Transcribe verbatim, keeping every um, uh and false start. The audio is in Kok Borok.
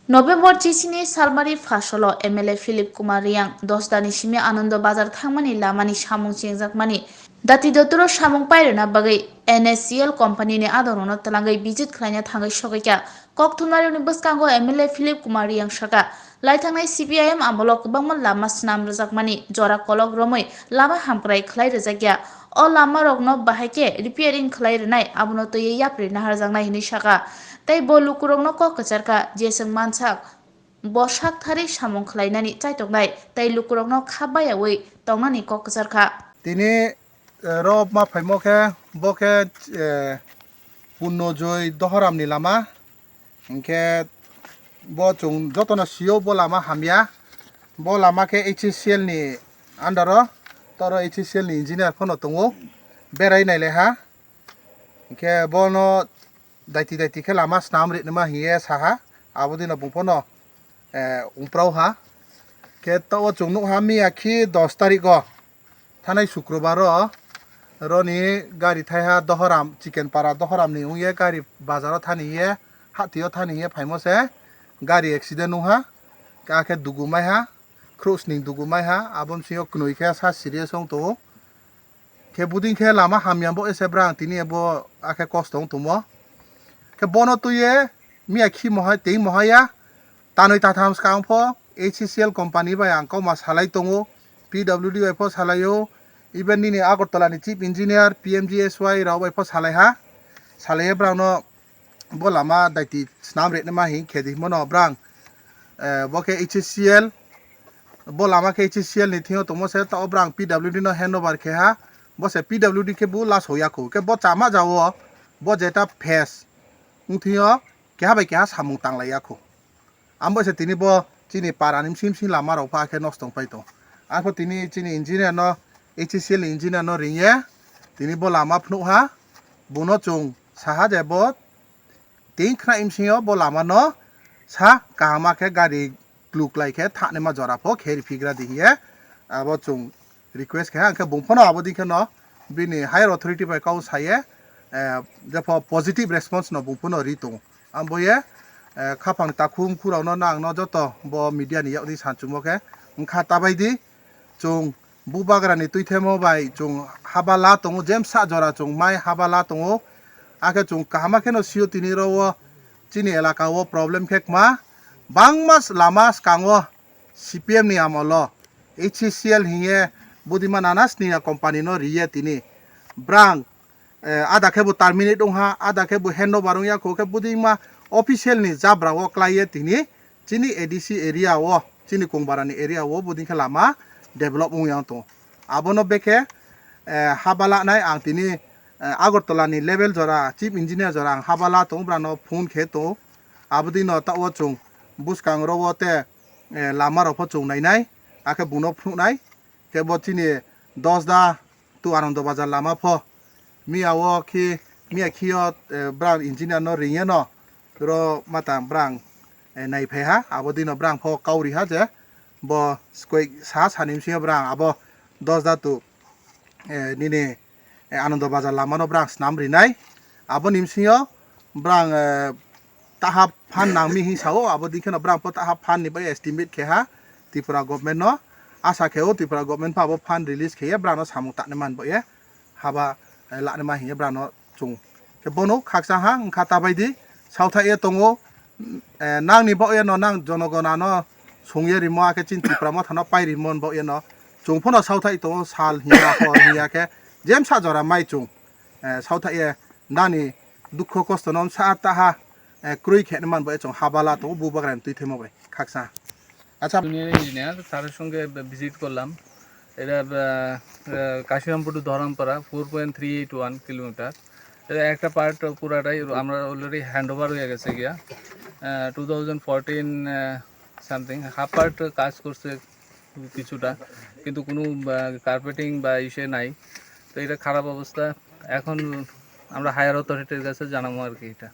November chisini salmari phasolo M L A Philip Kumar Riyang dos dani simi Anando Bazar thangmani lamani samung chengjakmani dati dotoro samung pairwna bagwi N S C L company ni adongrokno twlangwi visit khlaina thangwi sogwikha. Kokthumnarokni bwskango M L A Philip Kumar Riyang saka, laithangnai C P I M amolo kwbangma lama swnam rwjakmani jora kolok romwi lama hamkrai khlai rwjakya. O lamarokno bahai khe repairing khlai rwnai, abono twiwi yapri naharjaknai hinwi saka. Tei bo lukurokno kok kwcharkha, je chwng mansak bo sak thari samung khlainani chaitoknai tei lukurokno kha bayaui tongnani kok kwcharkha. Tini, eh, ro ma phaimo khe, bo khe, eh, Punnojoy Dohoramni lama. Hinkhe bo chwng jotono sio bo lama hamya. Bo lama khe H C L ni under o, toro H C L ni engineer phano tongo, berai nailaiha. Hinkhe bono daiti daiti khe lama swnam rinima hiye saha, abo dino bung phano, eh, umprau ha. Khe to o chwng nukha miya khi dos tarikh o, thanai Sukrobar o, roni gari thaiha Dohoram, Chikenpara Dohoram ni wngye gari bazar o thani ye, hati o thani ye phaimo se gari accident wngha, akhe dugu maiha, khruh sning dugu maiha, abo bsing o kwnwi khe sa serious wng tongo. Khe buding khe lama hamya bo ese brang tini bo akhe kosto wng tongmo. Khe bono twiye miya khi mohai tei mohaya tanwi tatham swkang pho H C L company bai ang kokma salai tongo, P W D bai pho salai o, even nini Agartala ni chief engineer, P M G S Y rok bai pho salai ha, salai ye brang no bo lama daiti swnam rinima hing khe di himo no brang, eh, bo khe H C L, bo lama khe H C L ni thingo tongmo se to brang P W D no hand over khe ha, bo se P W D khe bo last hoya khu khe bo chama jao bo jeta phase wng thingo keha bai keha samung tanglai ya khu. Ambo se tini bo chini para ni bsing bsing lama rok pha khe nosto wng pai tong. Arpho tini chini engineer no, H C L ni engineer no ring ye tini bo lama phnuh ha, bono chwng saha je bo tei khna bsing o bo lama no sa kaham khe gari kluk lai khe thani ma jora pho khe ri phigra di hiye abo chwng request khe, hwnkhe bung phano abo dikhe no bini higher authority bai kau saye, eh, jepho positive response no bung phano ri tongo. Ambo ye, eh, khaphang takhum khurao no nang no joto bo media ni yak di sanchumo khe wngkha tabai di chwng bubagra ni twi themo bai chwng haba la tongo, jemsa jora chwng mai haba la tongo, akhe chwng kaham khe no sio tini ro o chini elaka o problem khe kma bangma lama swkang o C P M ni amolo H C L hiye budima nana sniya company no riye tini. Brang, eh, ada khe bo terminate wngha, ada khe bo hand over wngya kho khe budima official ni jabra o klaiye tini chini A D C area o, chini Kongbarani area o buding khe lama develop wngya tongo. Abono bekhe, eh, haba lanai ang tini, eh, Agartala ni level jora, chief engineer jora ang haba la tongo, brano phone khe tongo. Abodino ta o chwng bwskang ro o te, eh, lama rok pho chwng nainai, akhe buno phunuknai, khe bo chini Dosda to Anando Bazar lama pho miya o khi, miya khi o, eh, brang engineer no ringye no ro mata brang, eh, naiphai ha, abodino brang pho kauri ha je bo koi sa sani bsing o brang abo Dosda to, eh, nini, eh, Anando Bazar lama no brang snam rinai. Aboni bsing o brang, eh, taha phan nang mi hing sao, abo dikhe no brang pho taha phan ni bai estimate khe ha Tripura government no. Asa khe o Tripura government pho abo phan release khe ye brang no samung tani man bo ye haba, eh, lani ma hing ye brang no chung. Khe bono khaksa ha wngkha tabai di sautha ye tongo, eh, nang ni bo ye no nang jonogona no sung ye rimo akhe chini Tripura motha no pai rimo bo ye no chung pho no sautha tongo sal hiya hor hiya khe jemsa jora mai chung, eh, sautha ye nani dukho kosto no sa taha, eh, kroi khe man bo ye chung haba la tongo bubagra ni twi themo bai khaksa. আচ্ছা। Junior engineer, স্যারের সঙ্গে ভিজিট করলাম। এটা, আহ, আহ, কাশিরামপুর টু ধরমপাড়া, four point three eight one kilometre. এটা একটা পার্ট পুরাটাই আমরা অলরেডি হ্যান্ড ওভার হয়ে গেছে গিয়া। আহ, টু থাউজেন্ড ফোরটিন, আহ, সামথিং, হাফ পার্ট কাজ করছে কিছুটা, কিন্তু কোনো, আহ, কার্পেটিং বা ইসে নাই। তো এটা খারাপ অবস্থা। এখন আমরা হায়ার অথরিটির কাছে জানাবো আর কি এটা।